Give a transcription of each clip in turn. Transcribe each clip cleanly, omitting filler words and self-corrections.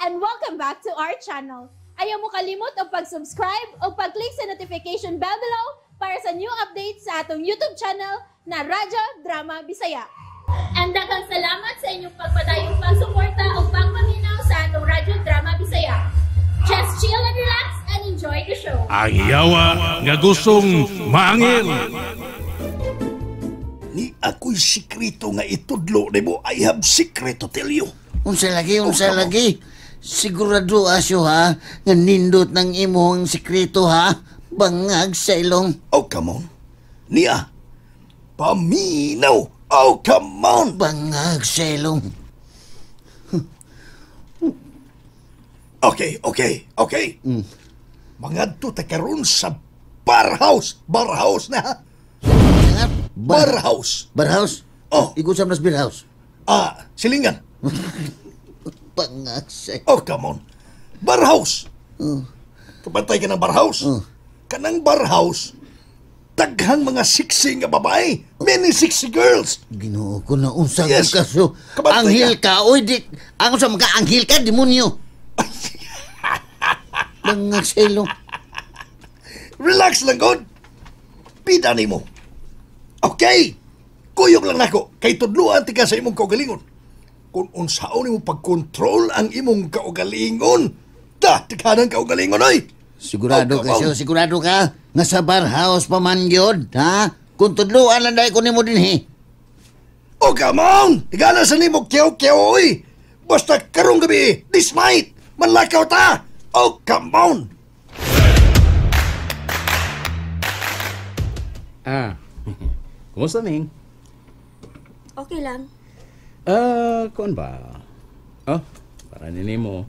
And welcome back to our channel. Ayaw mo kalimot og pag-subscribe o pag-click sa notification bell below para sa new updates sa atong YouTube channel na Radyo Drama Bisaya. And daghang salamat sa inyong pagpadayong pagsuporta o pagpaminaw sa atong Radyo Drama Bisaya. Just chill and relax and enjoy the show. Ang yawa nga gustong maangil. Ni ako'y sikreto nga itudlo nimo. I have secret to tell you. Unsa lagi, unsa Oh, come on. lagi. Sigurado asyo ha, nga nindot ng imong sikreto ha. Bangag sa ilong. Oh, come on. Niya. Paminaw. Oh, come on. Bangag sa ilong. Okay. Mangadto ta karon sa bar house. Bar house na ha. Bar house. Barhouse? Oh. Ikaw sa mas beer house. Ah, silingan. Bangag sa Oh, come on. Bar house. Kabantay ka ng bar house. Kanang bar house, daghang mga sexy nga babae. Many sexy girls. Ginoo ko na unsa Yes. ka kaso. Kabantay Anghel ka, oy di. Ang unsa man ka anghel ka demonyo. Bangag sa ilong. Relax lang, God. Pida nimo. Okay. Kuyog lang nako. Kay tudluan tika sa imong kaugalingon. Kung unsaon nimo pagkontrol ang imong kaugalingon. Da, tikanan kaugalingon oy. Sigurado Oh, ka come siyo, on. sigurado ka nga sa barhouse pa man yun, ha? Kung tudluan lang dahil ko nimo dinhi. Oh, come on! Tigana sa nimo kiyaw-kiyaw oy. Basta karong gabi, this night, manlakaw ta. Oh, come on! Ah, kumusta, Ming? Okay lang. Ah, kuan ba? Oh, para nini mo.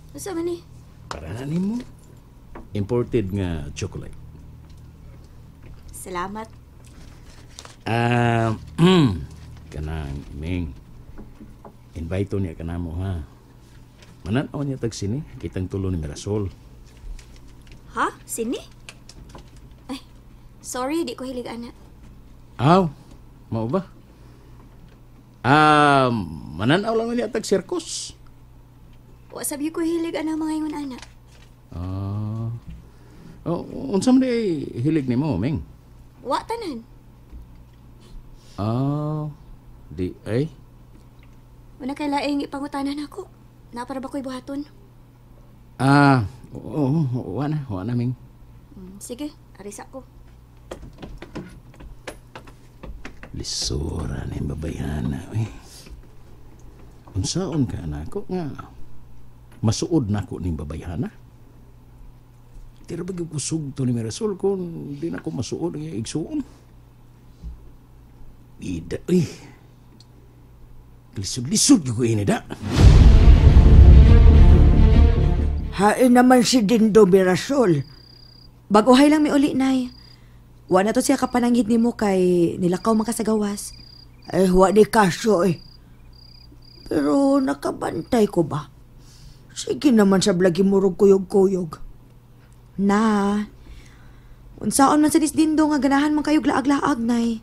Unsa man ni? Para na nimo. Imported nga chocolate. Salamat. Ah, kanang Ming. Invite niya kanamo ha. Mananaw niya tag sini, kitang tulo ni Mirasol. Ha? Sini? Ay, sorry, di ko hilig ana. Aw, mao ba? Ah, mananaw lang niya tag circus. Wa sabi ko hilig ana mga ingon ana. Ah. Oh, unsa man di hilig nimo, Ming? Wa tanan. Ah, di ay. Wala kay laing ipangutanan ako. Naa para ba ko'y buhaton? Ah, oo, wa na, Ming. Sige, arisa ko. Lisura na yung babayhana, eh. Unsaon ka nako nga masuod nako ning babayhana? Tira ba gyud kusog to ni Mirasol kung di na ko masuod ang iyang igsuon? Ida, uy. Lisod-lisod gyud ko ini da. Hain naman si Dindo Mirasol. Baguhay lang mi uli, Nay. Wa na to siya kapananghid nimo kay nilakaw man ka sa gawas. Ay, wa ni kaso eh. Pero nakabantay ko ba? Sige naman sa blagi murog kuyog-kuyog. Na. Unsaon man sa nis Dindo nga ganahan man kayo laag-laag, Nay.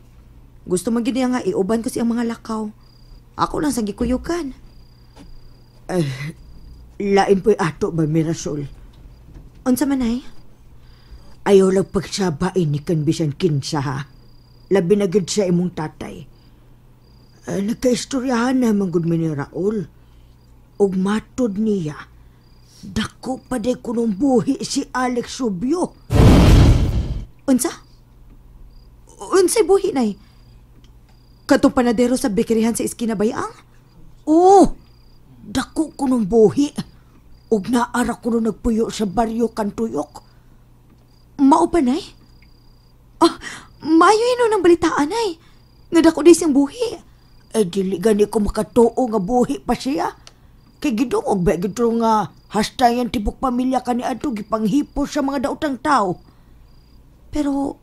Gusto man gid niya nga iuban ko siyang mga lakaw. Ako lang sang gikuyugan. Ay, lain po'y ato ba, Mirasol? Unsa man, Nay? Ayaw lang pagsabain ni kan bisan kinsa ha. Labi na gid sa imong tatay. Ay, nagkaistoryahan na man gud mi ni Raul. Ug matod niya, dako pa day kunong buhi si Alex Rubio. Unsa? Unsay buhi, Nay? Katong panadero sa bekerihan sa iskina bayang? Oo, dako kunong buhi. Ug naara kuno nagpuyo sa baryo Kantuyok. Mao pa, Nay? Ah, maayo yun ng balitaan, Nay. Nga dako di siyang buhi. Ay, dili gani ko makatuo nga buhi pa siya. Kay gidungog ba gito nga hastayan tibok pamilya kani adto gipanghipo sa mga daotang tao. Pero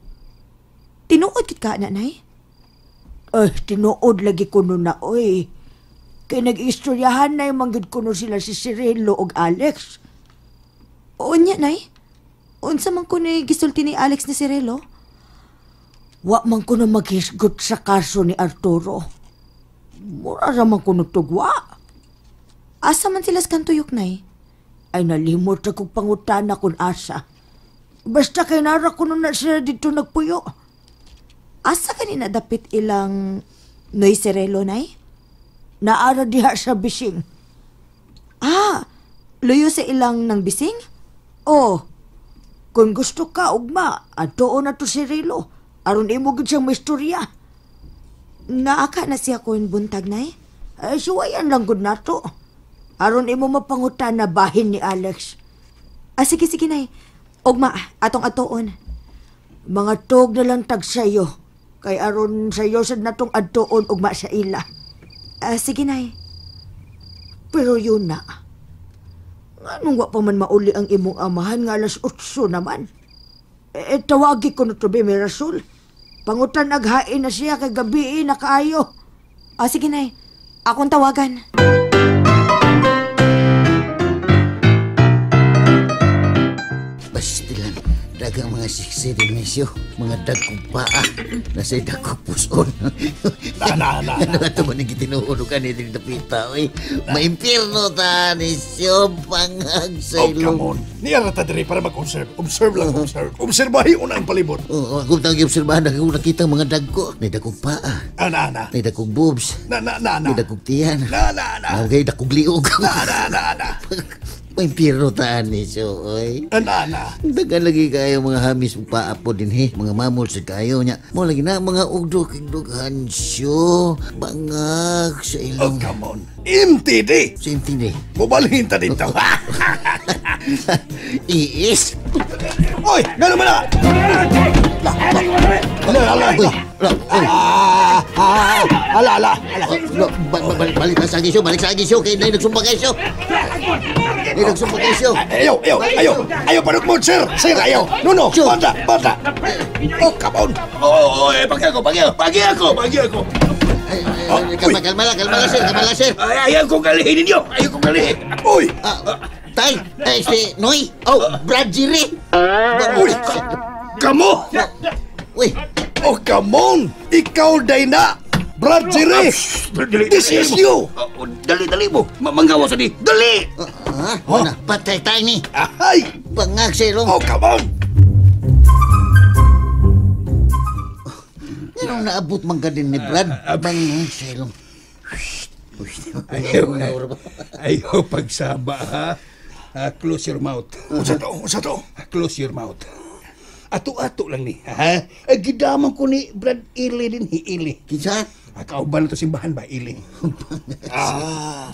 tinuod kit ka na, Nay? Ay, tinuod lagi kuno na, oy. Kay nag-istoryahan na yung manggid kuno sila si Cirilo og Alex. Unya, Nay? Unsa man kuno gisulti ni Alex ni Cirilo? Wa man kuno maghisgot sa kaso ni Arturo. Mura raman ko nagtugwa. Asa man sila sa kantuyok, Nay? Ay nalimot akong pangutana kung asa. Basta kay nara ko na sila dito nagpuyo. Asa kanina dapit ilang Noy Cirelo, Nay? Naara diha sa bising. Ah, luyo sa ilang ng bising? Oh, kung gusto ka, ugma, adtoon na to si Rilo. Aron imo gid siyang maistorya. Naaka na siya kun buntag, Nay? Ay, suwayan lang gud nato. Aron imo mapangutan na bahin ni Alex. Ah, sige, sige, Nay. Ugma, atong atoon. Mga tog na lang tag sayo. Kay aron sayo sad natong adtoon ugma sa ila. Ah, sige, Nay. Pero yun na. Nganong wa pa man mauli ang imong amahan nga alas 8 naman. Eh, tawagi ko na to be, Mirasol. Pangutan naghain na siya kay gabi na kaayo. Ah, sige, Nay. Akong tawagan. Bastilan, dagang mga siksi din nisyo, mga dagkong paa, nasa dagkong puson. Na. Ano ito man ang gitinuuno ka ni Dapita, oy. Maimpirno ta nisyo, pangag sa Oh, come on. Niya rata diri para mag-observe. Observe lang, observe. Obserbahin una ang palibot. Oo, ako tawag obserbahan, ako nakita mga dagko. May dagkong paa, Ana, ana. may dagkong boobs, Na, na, na, na. may dagkong tiyan. Na, na, na. Okay, dagkong liog. Na, na, na, na. Maimpirno ta nisyo, oy. Ana, ana. Dagan lagi kayo mga hamis mong paa po din he. Mga mamol sa kayo niya. Mo lagi na mga ugdok igdughan siyo. Bangag sa Oh, ilong. come on. MTD. Sa MTD. Mubalhin ta dito. Iis. Oy, gano'n man na? Ala, ala, Uy, ala. ala, uy. Ah, ala, ala. Oh, balik sa agisyo, balik sa agisyo. Kay nay nagsumpa kayo. Nay nagsumpa kayo. Ayaw, ayaw, ayaw. Ayaw, panukmod, sir. Sir, ayaw. No, no, bata, bata. Oh, come on. Oo, oh, pagi ako, pagi ako, pagi ako, pagi ako. Kalma, kalma lang, kalma lang, sir, kalma lang, sir. Ay, ayaw kong galihin ninyo, ayaw kong galihin. Uy, Tay, ay, si Noy. Oh, Brad Jiri. Uy, kamo. Uy, Oh, come on. Ikaw, day na. Brad Jerry. This is you. Dali, dali mo. Manggawa sa di. Dali! ha? Wala, patay tayo ni. Ahay. Bangag sa ilong. Oh, come on. Anong naabot man ka din ni Brad? Bangag sa ilong. Ayaw, ayaw pagsaba, ha? Close your mouth. Unsa to? Unsa to? Close your mouth. Ato-ato lang ni, ha? Ay, gidaman ko ni Brad Ili din, hi Ili. Kinsa? Kauban na to simbahan ba, Ili? Ah.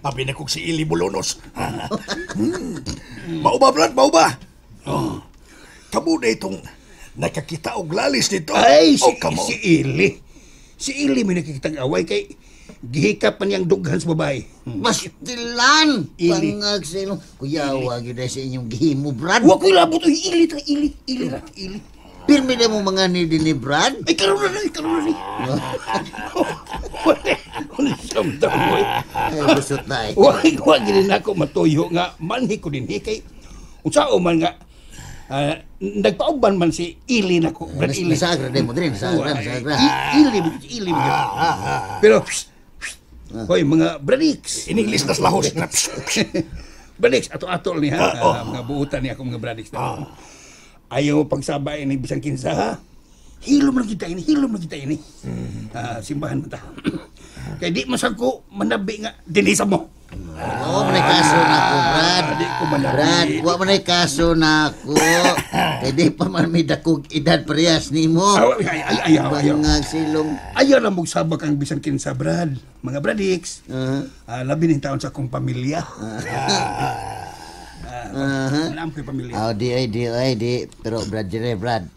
Abi na kong si Ili Bolonos. Mauba, Brad, mauba. Oh. Kamo na itong nakakita og lalis dito. Ay, si, oh, come on. si Ili. Si Ili may nakikitang away kay gihikap pa niyang dughan sa babae. Bastilan! Ili. Bangag sa ilong. Kuya, wag yun sa inyong gihimo, Brad. Wa ko'y labot, uy, Ili ta, Ili, Ili ra, Ili. Pirmi na mo mga ni din ni Brad. Ay, karoon na, karoon na ni. Wala, samtang mo eh. Ay, busot na eh. Wag, wag din ako matuyo nga manhi ko din kay unsao man nga nagpauban man si Ili nako, Brad Ili. Nasagra din mo din, nasagra, nasagra. Ili, Ili. Pero hoy mga Bradix. In English nas lahos. Bradix ato-ato ni ha, mga buutan ni ako mga Bradix. Ayaw pagsabay ni bisan kinsa ha. Hilom lang kita ini, hilom lang kita ini. Simbahan man ta. Kay di masagko manabi nga dinisa mo. Oo, manay kaso na ako, Brad. Di ko manabi. Brad, wa manay kaso na ako. Kay di pa man may dakog edad parehas nimo. Ay, ay, ayaw, ayaw. Bangag silong. Ayaw na magsabak ang bisan kinsa, Brad. Mga Bradix. Labi ning taon sa akong pamilya. Alam ko yung pamilya. Oh, di ay, di ay, di. Pero Brad, dire, Brad.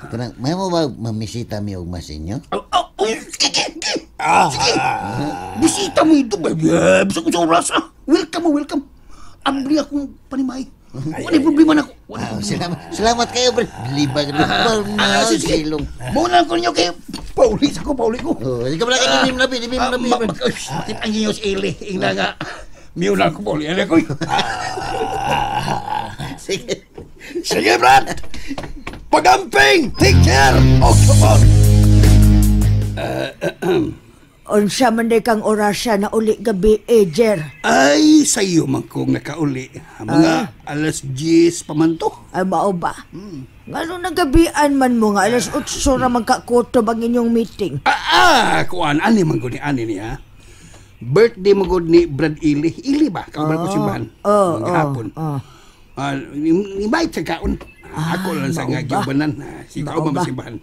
Kanang, may mo ba mamisita mi og mas inyo? Oh, oh, oh, sige, sige. Sige. Bisita mo ito, baby. Bisa ko sa oras, ah. Welcome, oh, welcome. Abri akong panimay. Wala problema na ako. Wala Salamat, salamat kayo, Brad. Libag na bangag sige. silong. Muna ko ninyo kayo. Pauli sa ko, pauli ko. Oh, di ka pala kayo, di mo nabi, di mo nabi. Bakit ang inyo si Eli? Ina nga. Miyo na ako, pauli. Ano ko? Sige. Sige, Brad. Pagamping! Take care! Oh, come on. Unsa man day kang orasya na uli gabi, eh, Jer? Ay, sayo man kong nakauli. Mga 10:00 pa man to. Ay, mao ba? Ngano nagabian man mo nga 8:00 ra magkakutob ang inyong meeting? Kuan, ani man gud ni ani niya. Birthday mo gud ni Brad Ili. Ili ba? Kauban ko simbahan. Oh, Mga hapon. oh. Invite sa kaon. Ako lang sa mao nga ba? giubanan. Si Mao kauban ba? simbahan.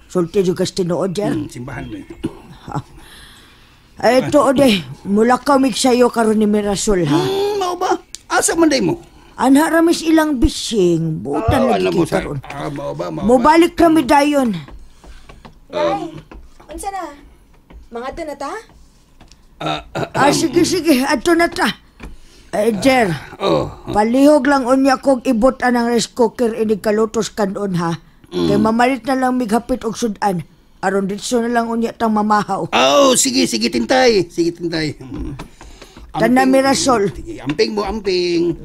Sulti jud kas tinuod, Jer. Simbahan ni. Ay, tuod eh. Mula kamig sa'yo karon ni Mirasol, ha? Mao ba? Asa man day mo? Anha ramis ilang bising. Butan lagi Alam mo kay karon. Mao ba, mao ba? Mobalik kami dayon. Nay, unsa na? Mga to na ta? Sige, sige. Ato na ta. Eh, Jer, Oh. palihog lang unya kog ibot anang rice cooker inig kalutos kanon, ha? Kay mamalit na lang mighapit og sudan. Aron ditso na lang unya tang mamahaw. Oh, sige, sige, Tintay. Sige, Tintay. Tanan, Amping. Mirasol. Sige, amping mo, amping.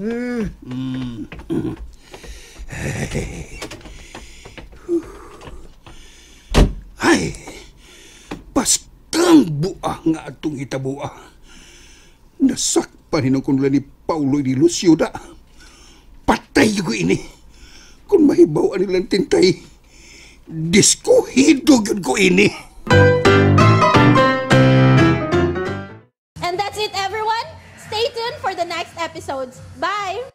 Ay, pastang buah nga atong hitabua. Nasakpan hinong kunla ni Paulo ni Lucio da. Patay ko ini. Kung mahibaw nilang Tintay, diskuhido gyud ko ini. And that's it, everyone. Stay tuned for the next episodes. Bye!